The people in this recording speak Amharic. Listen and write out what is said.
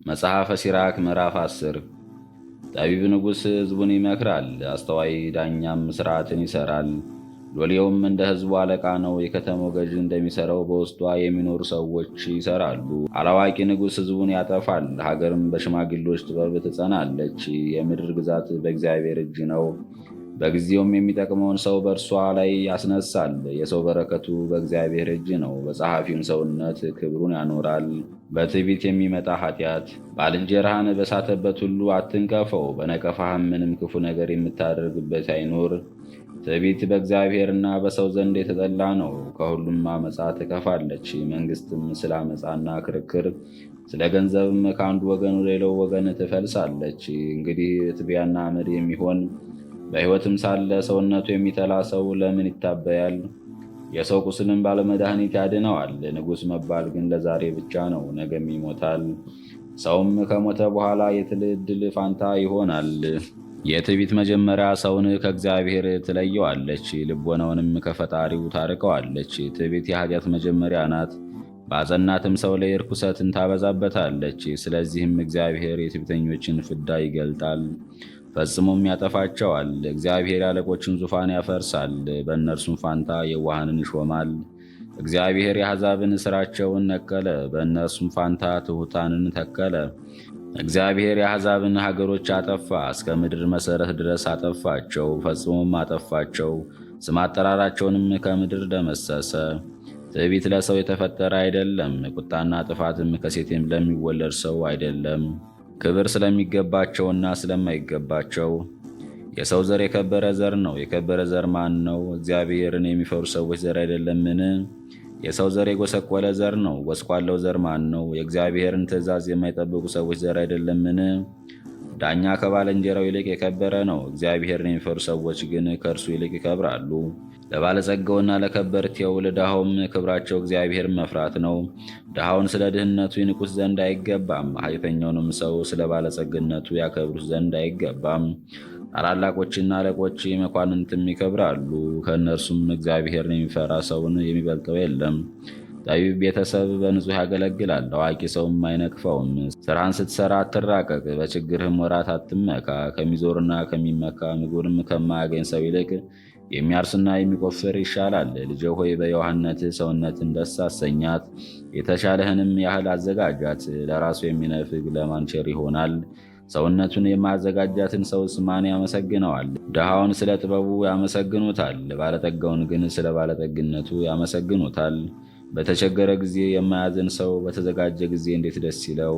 መጽሐፈ ሲራክ ምዕራፍ 10። ጠቢብ ንጉሥ ሕዝቡን ይመክራል፣ አስተዋይ ዳኛም ሥርዓትን ይሠራል። ሎሌውም እንደ ሕዝቡ አለቃ ነው። የከተማው ገዥ እንደሚሠራው በውስጧ የሚኖሩ ሰዎች ይሠራሉ። አላዋቂ ንጉሥ ሕዝቡን ያጠፋል፣ ሀገርም በሽማግሌዎች ጥበብ ትጸናለች። የምድር ግዛት በእግዚአብሔር እጅ ነው። በጊዜውም የሚጠቅመውን ሰው በእርሷ ላይ ያስነሳል። የሰው በረከቱ በእግዚአብሔር እጅ ነው፣ በጸሐፊውም ሰውነት ክብሩን ያኖራል። በትዕቢት የሚመጣ ኃጢአት። ባልንጀራህን በሳተበት ሁሉ አትንቀፈው፣ በነቀፋህም ምንም ክፉ ነገር የምታደርግበት አይኖር። ትዕቢት በእግዚአብሔርና በሰው ዘንድ የተጠላ ነው። ከሁሉም አመፃ ትከፋለች። መንግስትም ስለ አመፃና ክርክር፣ ስለ ገንዘብም ከአንዱ ወገን ወደ ሌላው ወገን ትፈልሳለች። እንግዲህ ትቢያና አመድ የሚሆን በሕይወትም ሳለ ሰውነቱ የሚጠላ ሰው ለምን ይታበያል? የሰው ቁስልም ባለመድኃኒት ያድነዋል። ንጉሥ መባል ግን ለዛሬ ብቻ ነው፣ ነገም ይሞታል። ሰውም ከሞተ በኋላ የትል ዕድል ፋንታ ይሆናል። የትዕቢት መጀመሪያ ሰውን ከእግዚአብሔር ትለየዋለች፣ ልቦናውንም ከፈጣሪው ታርቀዋለች። ትዕቢት የኃጢአት መጀመሪያ ናት፣ ባጸናትም ሰው ላይ ርኩሰትን ታበዛበታለች። ስለዚህም እግዚአብሔር የትዕቢተኞችን ፍዳ ይገልጣል፣ ፈጽሞም ያጠፋቸዋል። እግዚአብሔር ያለቆችን ዙፋን ያፈርሳል፣ በእነርሱም ፋንታ የዋሃንን ይሾማል። እግዚአብሔር የአሕዛብን ሥራቸውን ነቀለ፣ በእነርሱም ፋንታ ትሑታንን ተከለ። እግዚአብሔር የአሕዛብን ሀገሮች አጠፋ፣ እስከ ምድር መሠረት ድረስ አጠፋቸው፣ ፈጽሞም አጠፋቸው። ስም አጠራራቸውንም ከምድር ደመሰሰ። ትዕቢት ለሰው የተፈጠረ አይደለም፣ ቁጣና ጥፋትም ከሴትም ለሚወለድ ሰው አይደለም። ክብር ስለሚገባቸውና ስለማይገባቸው። የሰው ዘር የከበረ ዘር ነው። የከበረ ዘር ማን ነው? እግዚአብሔርን የሚፈሩ ሰዎች ዘር አይደለምን? የሰው ዘር የጎሰቆለ ዘር ነው። ጎስቋላው ዘር ማን ነው? የእግዚአብሔርን ትእዛዝ የማይጠብቁ ሰዎች ዘር አይደለምን? ዳኛ ከባልንጀራው ይልቅ የከበረ ነው። እግዚአብሔርን የሚፈሩ ሰዎች ግን ከእርሱ ይልቅ ይከብራሉ። ለባለጸጋውና ለከበርቴው ለድሃውም ክብራቸው እግዚአብሔርን መፍራት ነው። ድሃውን ስለ ድህነቱ ይንቁት ዘንድ አይገባም። ኃጢአተኛውንም ሰው ስለ ባለጸግነቱ ያከብሩት ዘንድ አይገባም። ታላላቆችና አለቆች መኳንንትም ይከብራሉ። ከእነርሱም እግዚአብሔርን የሚፈራ ሰውን የሚበልጠው የለም። ጠቢብ ቤተሰብ በንጹሕ ያገለግላል፣ አዋቂ ሰውም አይነቅፈውም። ስራን ስትሰራ አትራቀቅ፣ በችግርህም ወራት አትመካ። ከሚዞርና ከሚመካ ምግቡንም ከማያገኝ ሰው ይልቅ የሚያርስና የሚቆፍር ይሻላል። ልጄ ሆይ፣ በየዋህነትህ ሰውነትን ደስ አሰኛት፣ የተሻለህንም ያህል አዘጋጃት። ለራሱ የሚነፍግ ለማን ቸር ይሆናል? ሰውነቱን የማያዘጋጃትን ሰውስ ማን ያመሰግነዋል? ድሃውን ስለ ጥበቡ ያመሰግኑታል፣ ባለጠጋውን ግን ስለ ባለጠግነቱ ያመሰግኑታል። በተቸገረ ጊዜ የማያዝን ሰው በተዘጋጀ ጊዜ እንዴት ደስ ይለው!